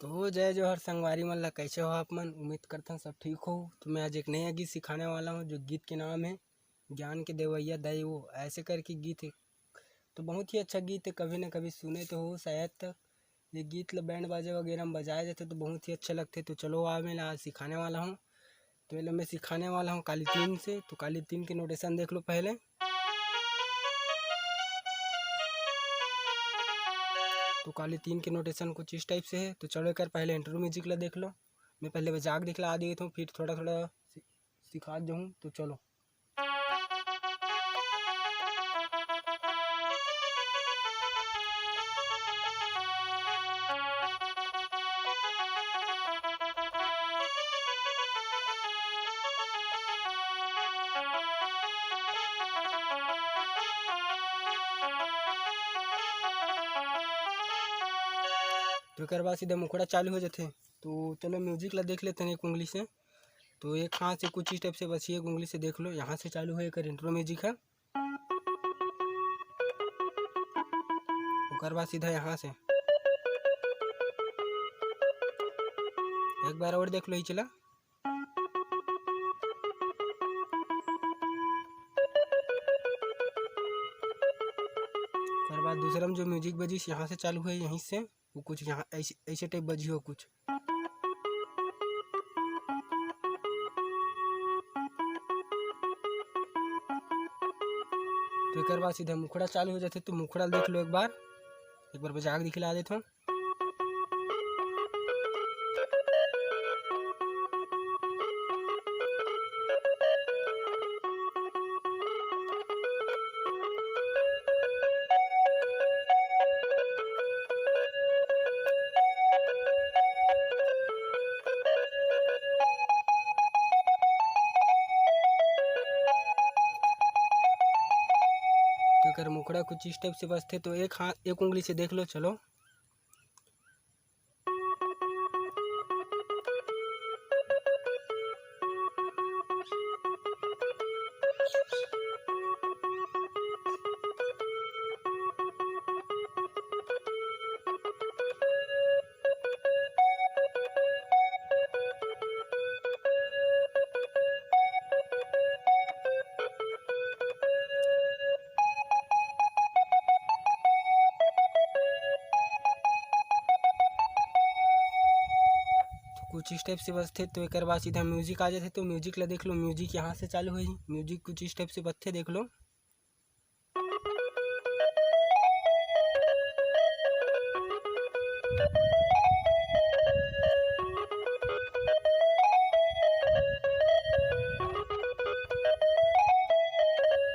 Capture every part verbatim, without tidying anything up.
तो जय जोहार संगवारी मन ला, कैसे हो आप मन? उम्मीद करथन सब ठीक हो। तो मैं आज एक नया गीत सिखाने वाला हूँ, जो गीत के नाम है ज्ञान के देवैया दाई वो, ऐसे करके गीत है। तो बहुत ही अच्छा गीत है, कभी ना कभी सुने तो हो शायद तक। ये गीत ल बैंड बाजा वगैरह में बजाया जाथे तो बहुत ही अच्छा लगथे। तो चलो, आज मैं ला आज सिखाने वाला हूँ। तो ये ला मैं सिखाने वाला हूँ काली तीन से। तो काली तीन के नोटेशन देख लो पहले। तो काली तीन के नोटेशन कुछ इस टाइप से है। तो चलो, एक बार पहले इंट्रो म्यूजिक ला देख लो। मैं पहले बजा के दिखला देता हूँ, फिर थोड़ा थोड़ा सि-, सिखा दूँ। तो चलो। तो एकर बाद सीधा मुखड़ा चालू हो जाथे। तो चलो, म्यूजिक ला देख लेते हैं एक उंगली से। तो एक हाथ से कुछ इस टाइप से बस, एक उंगली से देख लो, यहाँ से चालू है एकर इंट्रो म्यूजिक है। ओकर बाद सीधा यहाँ से एक बार और देख लो, ई चला। ओकर बाद दूसरा में जो म्यूजिक बजिस, यहाँ से चालू है, यहीं से वो कुछ यहाँ ऐसे, ऐसे टाइप बजी हो कुछ। तो एकर बाद सीधा मुखड़ा चालू हो जाथे। तो मुखड़ा देख लो एक बार, एक बार बजा के दिखला देथों। तो एकर मुखड़ा कुछ इस टाइप से बजथे। तो एक हाथ, एक उंगली से देख लो, चलो। तो कुछ इस टाइप से बजथे। तो एकर बाद सीधा म्यूजिक आ जाथे। तो म्यूजिक ला देख लो, म्यूजिक यहाँ से चालू होही। म्यूजिक कुछ इस टाइप से बजथे, देख लो।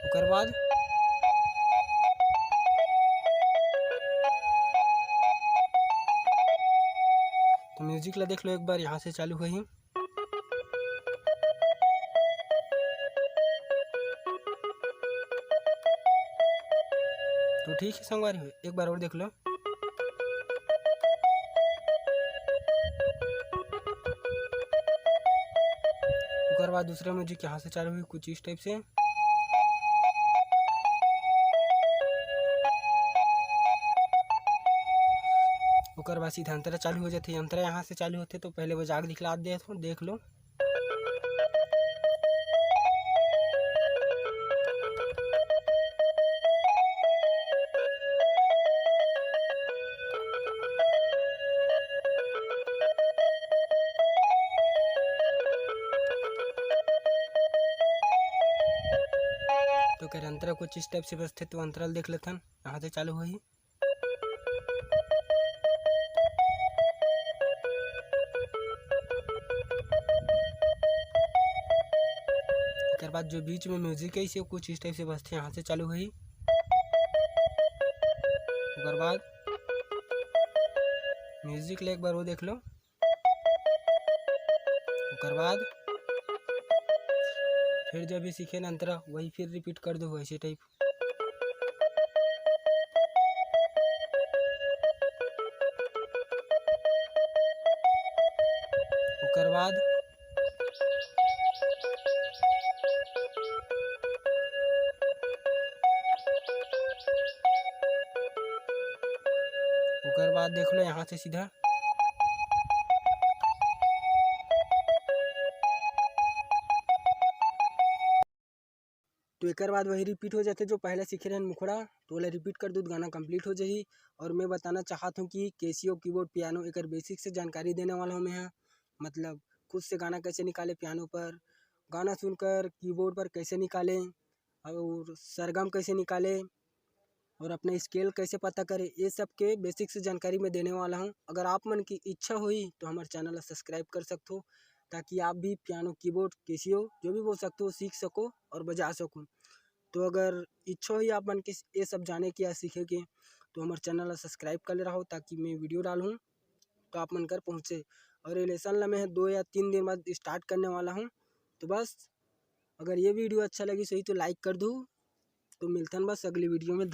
ओकर बाद तो म्यूजिक ला देख लो एक बार, यहाँ से चालू होही। तो ठीक है संगवारी हो, एक बार और देख लो। ओकर बाद दूसरा म्यूजिक यहाँ से चालू हुई कुछ इस टाइप से। ओकर बाद सीधा अंतरा चालू हो जाथे। अंतरा यहाँ से चालू होथे, तो पहले बजा के दिखला देथों, देख लो। तो एकर अंतरा कुछ इस टाइप से बजथे, तो अंतरा ल देख लेथन, यहाँ से चालू होही। एकर बाद जो बीच में म्यूजिक है, इसे कुछ इस टाइप से बजथे, यहाँ से चालू होही। ओकर बाद म्यूजिक ले एक बार वो देख लो। ओकर बाद फिर जब भी सीखे ना अंतरा, वही फिर रिपीट कर दो ऐसे टाइप। ओकर बाद ओकर बाद देख लो यहाँ से सीधा तो एकर बाद वही रिपीट हो जाथे, जो पहले सीखे रहन मुखड़ा, तो ओला रिपीट कर दूँ, गाना कंप्लीट हो जाही। और मैं बताना चाहत हूँ कि कैसियो, कीबोर्ड, पियानो, एकर बेसिक से जानकारी देने वाला हूँ मैं ह। मतलब खुद से गाना कैसे निकाले पियानो पर, गाना सुनकर कीबोर्ड पर कैसे निकाले, और सरगम कैसे निकाले, और अपना स्केल कैसे पता करे, ये सब के बेसिक से जानकारी मैं देने वाला हूँ। अगर आप मन की इच्छा होही तो हमारे चैनल ला सब्सक्राइब कर सकथो, ताकि आप भी पियानो, कीबोर्ड, कैसियो, जो भी बोल सकथो, सीख सको और बजा सको। तो अगर इच्छा होही आप मन के ये सब जाने के या सीखे के, तो हमारे चैनल ला सब्सक्राइब कर ले रहो, ताकि मैं वीडियो डालूँ तो आप मन कर पहुँचे। और ये लेसन ला मैं दो या तीन दिन बाद स्टार्ट करने वाला हूँ। तो बस, अगर ये वीडियो अच्छा लगिस होही तो लाइक कर दू। तो मिलथन बस अगली वीडियो में।